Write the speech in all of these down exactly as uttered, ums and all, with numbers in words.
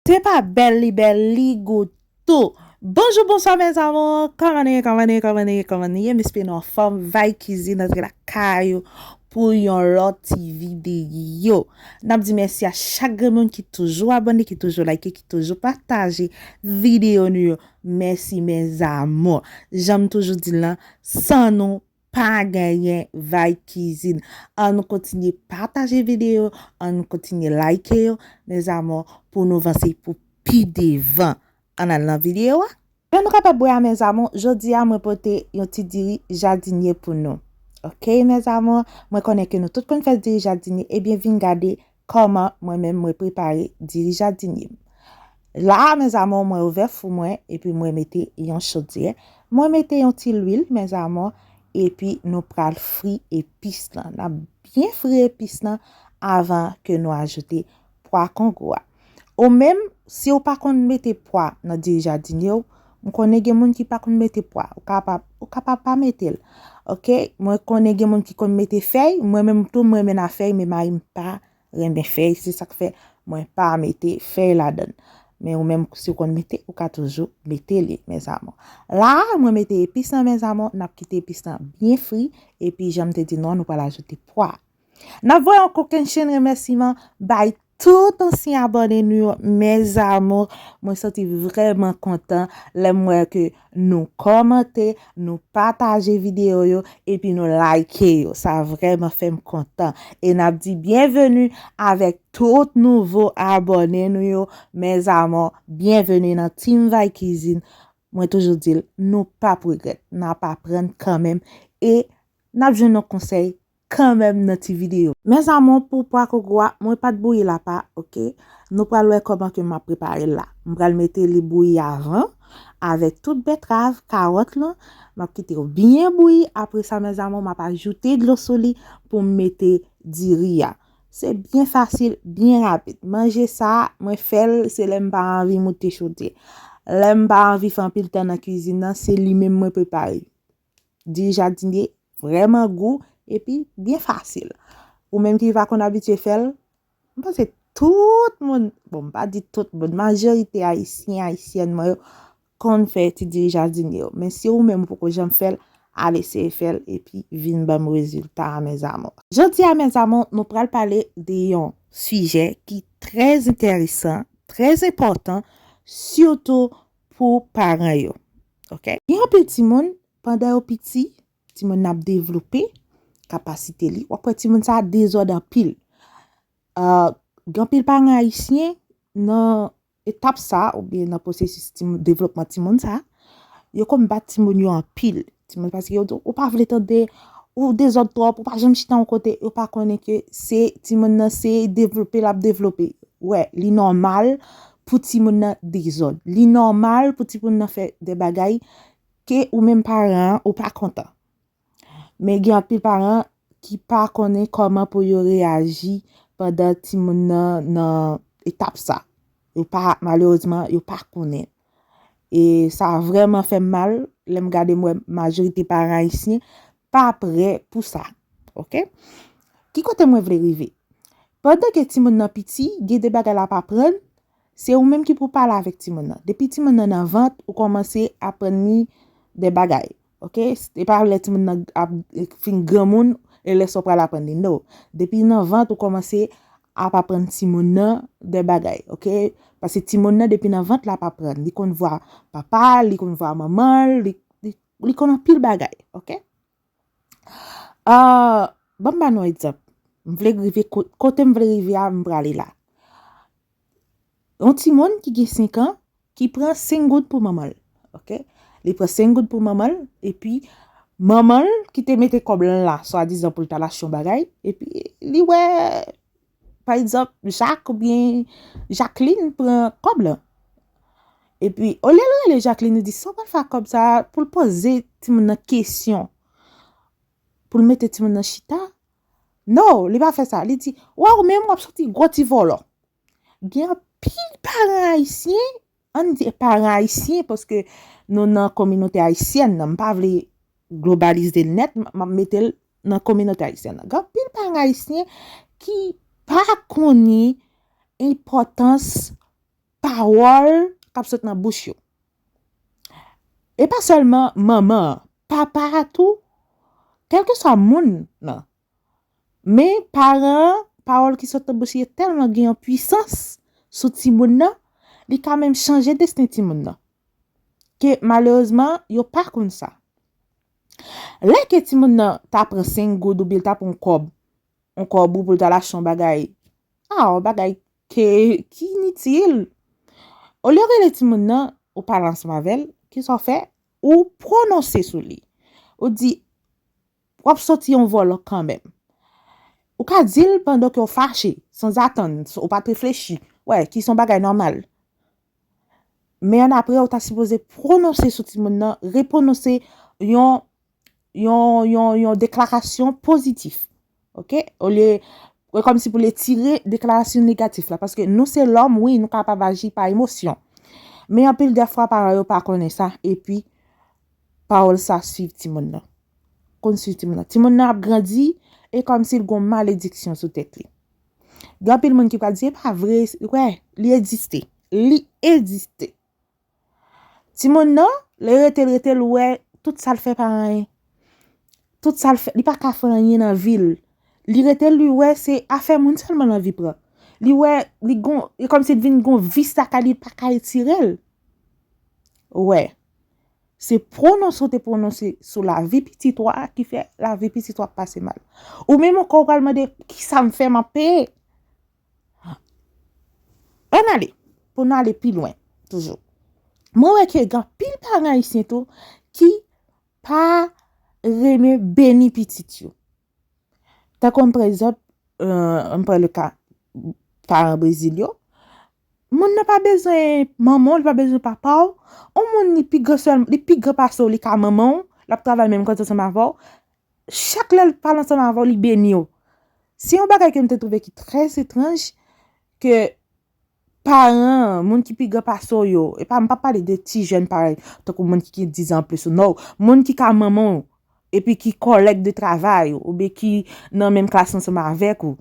Te pa bèl, li bèl, li gou tou. Bonjou, bonswa, mes amours. Kòman nou ye, kòman nou ye, kòman nou ye, kòman nou ye? M espere nou anfòm. Vay Kizin antre lakay ou pou yon lòt ti videyo. N ap di mèsi a chak grenn moun ki toujou abòne, ki toujou like, ki toujou pataje videyo nou yo. Mèsi, mes amours. Jan m toujou di l lan, san nou pa genyen Vay Kizin. Ann kontinye pataje videyo, ann kontinye like yo, mes amours, pou nou vanse pou pi devan. Ann al nan videyo a. Jan nou kapab wè a, mes amours, jodi a mwen pote yon ti diri jadinye pou nou. Ok, mes amours, mwen konnen ke nou tout konn fè diri jadinye, ebyen vin gade kòman mwen menm mwen prepare diri jadinye m. La a, mes amours, mwen ouvè fou mwen, epi mwen mete yon chodyè. Mwen mete yon ti lwil, mes amours, epi nou pral fri epis lan. N ap byen fri epis lan avan ke nou ajoute pwa kongo a. Ou menm, si w pa konn mete pwa nan diri jadinye w, m konnen gen moun ki pa konn mete pwa. Ou kapab, ou kapab pa mete l. Ok? Mwen konnen gen moun ki konn mete fèy, mwen menm tou, mwen renmen nan fèy, men mari m pa renmen fèy, se sa k fè mwen pa mete fèy ladan l. Men ou menm, si w konn mete, ou ka toujou mete li, mes amours. La a, mwen mete epis lan, mes amours, n ap kite epis lan byen fri, epi jan m te di nou an, nou pral ajoute pwa. N ap voye yon kokennchenn remèsiman bay tout ansyen abòne nou yo, mes amours. Mwen santi vrèman kontan lè m wè ke nou kòmante, nou pataje videyo yo, epi nou like yo. Sa vrèman fè m kontan. E n ap di byenveni avèk tout nouvo abòne nou yo, mes amours. Byenveni nan Team Vay Kizin. Mwen toujou di l, nou p ap regrèt. N ap aprann kanmenm. E n ap jwenn yon konsèy kanmenm nan ti videyo. Mes amours, pou pwa kongo a, mwen pa t bouyi l apa, ok? Nou pral wè kòman ke m ap prepare l la. M pral mete li bouyi avan, avèk tout bètrav, kawòt lan. M ap kite yo byen bouyi. Apre sa, mes amours, m ap ajoute dlo sou li pou m mete diri a. Se byen fasil, byen rapid. Manje sa, mwen fè l, se lè m pa anvi moute chodyè. Lè m pa anvi fè anpil tan nan kwizin nan, se li menm mwen prepare. Diri jadinye vrèman gou epi byen fasil. Ou menm ki pa konn abitye fè l, m panse tout moun, bon, m pa di tout moun, majorite ayisyen, ayisyèn mwen yo konn fè ti diri jadinye yo. Men si ou menm ou poko janm fè l, al eseye fè l epi vin ban m rezilta a, mes amours. Jodi a, mes amours, nou pral pale de yon sijè ki trè enteresan, trè enpòtan, sitou pou paran yo. Ok? Gen anpil timoun, pandan yo piti, timoun nan ap devlope kapasite li. W ap wè timoun sa a dezòd anpil. Ah, gen anpil paran ayisyen nan etap sa, oubyen nan pwosesis timoun, devlopman timoun sa, yo konn bat timoun yo anpil. Timoun, paske yo di, ou pa vle tande, ou dezòd twòp, ou pa janm chita yon kote, yo pa konnen ke se timoun nan, se devlope l ap devlope. Wè, li nòmal pou timoun nan dezòd. Li nòmal pou timoun nan fè de bagay ke ou menm paran an, ou pa kontan. Men gen anpil paran ki pa konnen kòman pou yo reyaji pandan timoun nan nan etap sa. Yo pa, malerezman, yo pa konnen. E sa vrèman fè m mal lè m gade m wè majorite paran ayisyen pa prè pou sa. Ok? Ki kote mwen vle rive? Pandan ke timoun nan piti, gen de bagay l ap aprann, se ou menm ki pou pale avèk timoun nan. Depi timoun nan nan vant, ou kòmanse aprann li de bagay. Ok? Se pa lè timoun nan ap fin granmoun, e lè sa w pral aprann li. No. Depi nan vant, ou kòmanse ap aprann timoun nan de bagay. Ok? Paske timoun nan, depi nan vant, l ap aprann. Li konn vwa papa l, li konn vwa manman l, li, li, li konn anpil bagay. Ok? Ah, ban m ba nou egzanp. M vle rive ko-, kote m vle rive a, m prale la. Yon timoun ki gen senk an, ki pran senk goud pou manman l. Ok? Li pran senk goud pou manman l, epi manman l ki te mete kòb lan la, swadizan pou l t al achte yon bagay, epi li wè, pa egzanp, Jak oubyen Jaklin pran kòb lan. Epi, olye l rele Jaklin, li di, "Sa w pral fè ak kòb sa a?" Pou l poze timoun nan kesyon, pou l mete timoun nan chita. No, li pa fè sa. Li di, "Wè, ou menm w ap soti gwo ti vòlò." Gen anpil paran ayisyen, ann di paran ayisyen, paske nou nan kominote ayisyèn nan, m pa vle globalize l nèt, m, m ap mete l nan kominote ayisyèn nan. Gen anpil paran ayisyen ki pa konnen enpòtans pawòl k ap sot nan bouch yo. E pa sèlman manman an, papa a tou, kèlkeswa moun nan. Men paran an, pawòl ki sot nan bouch li yo tèlman gen yon pwisans sou timoun nan, li ka menm chanje desten timoun nan. Ke malerezman, yo pa konn sa. Lè ke timoun nan ta pran senk goud oubyen l ta pran yon kòb, yon kòb ou pou l ta al achte yon bagay, a, yon bagay ke, ki initil. Olye w rele timoun nan, ou pale ansanm avè l, kisa w fè? Ou pwononse sou li. Ou di, w ap soti yon vòlò kanmenm. Ou ka di l pandan ke w fache, sanzatann, ou pa t reflechi. Wè, ki se yon bagay nòmal. Men annapre, ou ta sipoze pwononse sou timoun nan, repwononse yon, yon, yon, yon deklarasyon pozitif. Oke? Olye, wè, kòmsi pou l etire deklarasyon negatif la. Paske nou se lòm, wi, nou kapab aji pa emosyon. Men anpil de fwa, paran yo pa konnen sa, epi pawòl sa swiv timoun nan. Konn swiv timoun nan. Timoun nan ap grandi, e kòmsi l gon malediksyon sou tèt li. Gen anpil moun ki pral di, "E pa vre, wè, li egziste. Li egziste." Timoun nan, lè rete l rete l, ou wè, tout sa l fè pa anyen. Tout sa l fè, li pa ka fè anyen nan vi l. Li rete l, li wè, se afè moun sèlman l anvi pran. Li wè, li gon, e kòmsi l vin gon vis lakay li, li pa ka etire l. Wè. Se pwononse w te pwononse sou lavi pitit ou a ki fè lavi pitit ou a pase mal. Ou menm ankò, ou pral mande, "Kisa m fè m ap peye?" Ann ale, pou n ale pi lwen, toujou. Mwen wè ke gen anpil paran ayisyen tou ki pa renmen beni pitit yo. Tankou m pran egzanp, euh, m pran le ka paran Brezil yo. Moun nan pa bezwen manman w, li pa bezwen papa w. On moun li pi gran sèl, li pi gran pase w, li ka manman w, l ap travay menm kòt ansanm avè w. Chak lè l pale ansanm avè w, li beni w. Se yon bagay ke m te twouve ki trè etranj, ke paran, moun ki pi gran pase w yo, e pa, m pa pale de ti jèn parèy, tankou moun ki gen diz an plis ou non, moun ki ka manman w, epi ki kòlèg de travay ou, oubyen ki nan menm klas ansanm avèk ou.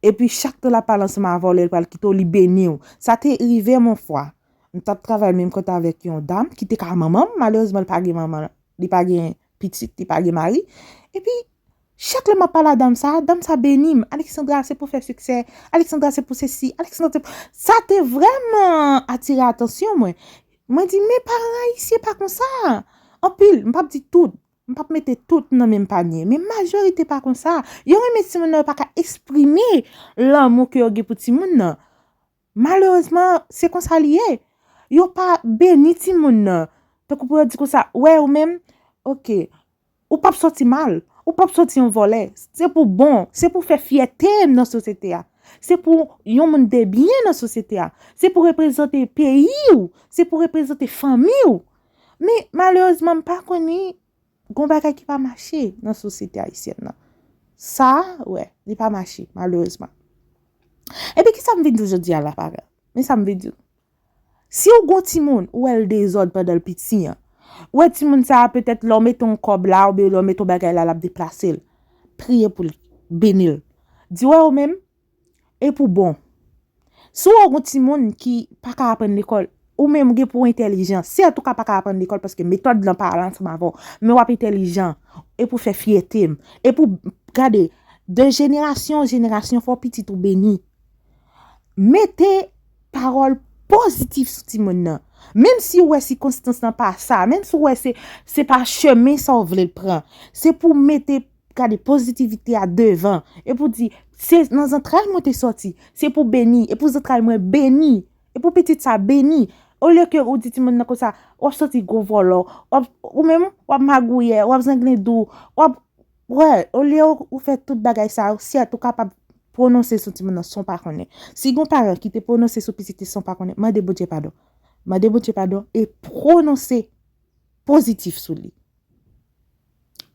Epi chak tan l ap pale ansanm avè w, lè l pral kite w, li beni w. Sa te rive m yon fwa. M t ap travay menm kote avèk yon dam ki te ka manman m, malerezman, li pa gen manman, li pa gen pitit, li pa gen mari. Epi, chak lè m ap pale a dam sa, dam sa beni m. "Alexandra, se pou fè siksè. Alexandra, se pou sesi. Alexandra, se pou," Sa te vrèman atire atansyon mwen. Mwen di, "Men paran ayisyen pa konsa." Anpil, m p ap di tout. M p ap mete tout nan menm panye. Men majorite pa konsa. Yo renmen timoun nan, yo pa ka eksprime lanmou ke yo gen pou timoun nan. Malerezman, se konsa li ye. Yo pa beni timoun nan. Tankou pou yo di konsa, "Wè, ou menm, oke, ou p ap sòti mal, ou p ap sòti yon vòlè. Se pou bon, se pou fè fyète m nan sosyete a. Se pou yon moun de byen nan sosyete a. Se pou reprezante peyi w, se pou reprezante fanmi w." Men, malerezman, m pa konnen gon bagay ki pa mache nan sosyete ayisyèn nan. Sa, wè, li pa mache, malerezman. Epi, kisa m vin di w jodi a la, paran? Men sa m vin di w. Si w gon timoun, ou wè l dezòd pandan l piti an, ou wè timoun sa a, petèt, lè w mete yon kòb la, oubyen lè w mete yon bagay la, l ap deplase l. Priye pou li, beni l. Di, "Wè, ou menm, e pou bon." Si w wè yon timoun ki pa ka aprann lekòl, ou menm ou gen pou w entèlijan, sèt ou ka pa ka aprann lekòl paske metòd lan pa ale ansanm avè w, men w ap entèlijan, e pou fè fyète m, e pou, gade, de jenerasyon an jenerasyon, fò pitit ou beni. Mete pawòl pozitif sou timoun nan. Menm si w wè sikonstans lan pa sa, menm si w wè se, se pa chemen sa w vle l pran, se pou mete, gade, pozitivite a devan. E pou di, "Se nan zantray mwen te sòti, se pou beni, e pou zantray mwen beni, e pou pitit sa beni." Olye ke ou di timoun nan konsa, "W ap sòti gwo vòlò, w ap, ou menm, w ap magouyè, w ap zanglendou, w ap," Wè, olye ou, ou fè tout bagay sa yo, sèt ou kapab pwononse sou timoun nan san w pa konnen. Si gon paran ki te pwononse sou pitit li san w pa konnen, mande Bondye padon. Mande Bondye padon e pwononse pozitif sou li.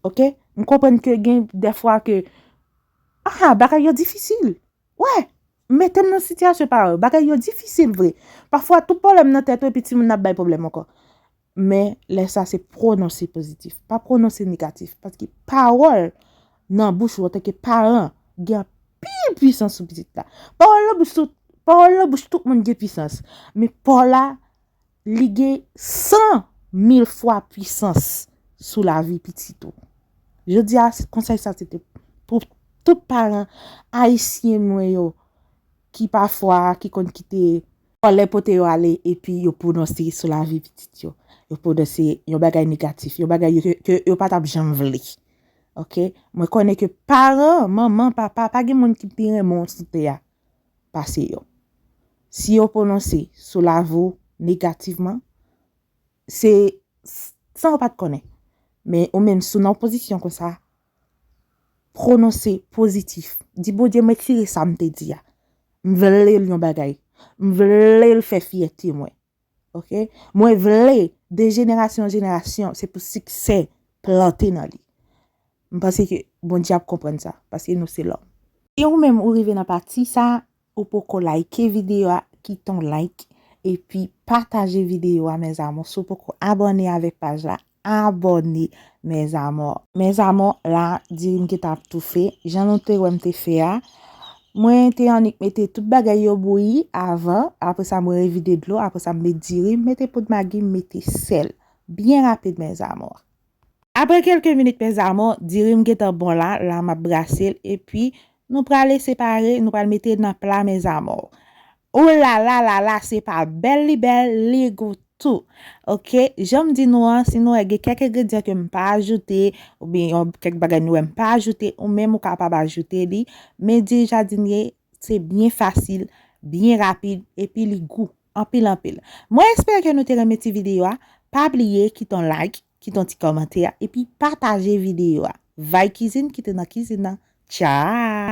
Oke? M konprann ke gen dèfwa ke, ah, bagay yo difisil. Wè, mete m nan sitiyasyon pa yo. Bagay yo difisil vre. Pafwa, tout pwoblèm nan tèt ou, epi timoun nan ap bay pwoblèm ankò. Men, lè sa, se pwononse pozitif. Pa pwononse negatif. Paske pawòl nan bouch ou antanke paran gen anpil pwisans sou pitit la. Pawòl nan bouch sou Pawòl nan bouch tout moun gen pwisans. Men pawòl la, li gen san mil fwa pwisans sou lavi pitit ou. Jodi a, konsèy sa se te pou tout paran ayisyen mwen yo ki pafwa, ki konn kite kòlè pote yo ale epi yo pwononse sou lavi pitit yo. Yo pwononse yon bagay negatif, yon bagay yo, ke, ke yo pa t ap janm vle. Ok? Mwen konnen ke paran, manman, papa, pa gen moun ki pi renmen w sou tè a pase yo. Si yo pwononse sou lavi w negativman, se s- san w pa t konnen. Men ou menm, si w nan yon pozisyon konsa, pwononse pozitif. Di Bondye, mwen retire sa m te di a. M vle l yon bagay. M vle l fè fyète mwen. Ok? Mwen vle, de jenerasyon an jenerasyon, se pou siksè plante nan li. M panse ke Bondye ap konprann sa, paske nou se lòm. E ou menm, ou rive nan pati sa, ou poko like videyo a, kite yon like, epi pataje videyo a, mes amours. Si w poko abòne avèk paj la, abòne, mes amours. Mes amours, la, diri m gentan ap toufe. Jan nou te wè m te fè a, mwen te annik mete tout bagay yo bouyi avan, apre sa mwen revide dlo, apre sa m met diri, m mete poud magi, m mete sèl. Byen rapid, mes amours. Apre kèlke minit, mes amours, diri m gentan bon la, la m ap brase l, epi nou prale separe, nou pral mete nan pla, mes amours. Ou la la la la, se pa bèl li bèl, li gou tou. Ok, jan m di nou an, si nou wè gen kèk engredyan ke m pa ajoute, oubyen yon kèk bagay nou wè m pa ajoute, ou menm ou kapab ajoute li, men diri jadinye, se byen fasil, byen rapid, epi li gou, anpil, anpil. Mwen espere ke nou te renmen ti videyo a. Pa bliye kite yon like, kite yon ti kòmantè, epi pataje videyo a. Vay Kizin kite nan kizin nan. Tchao!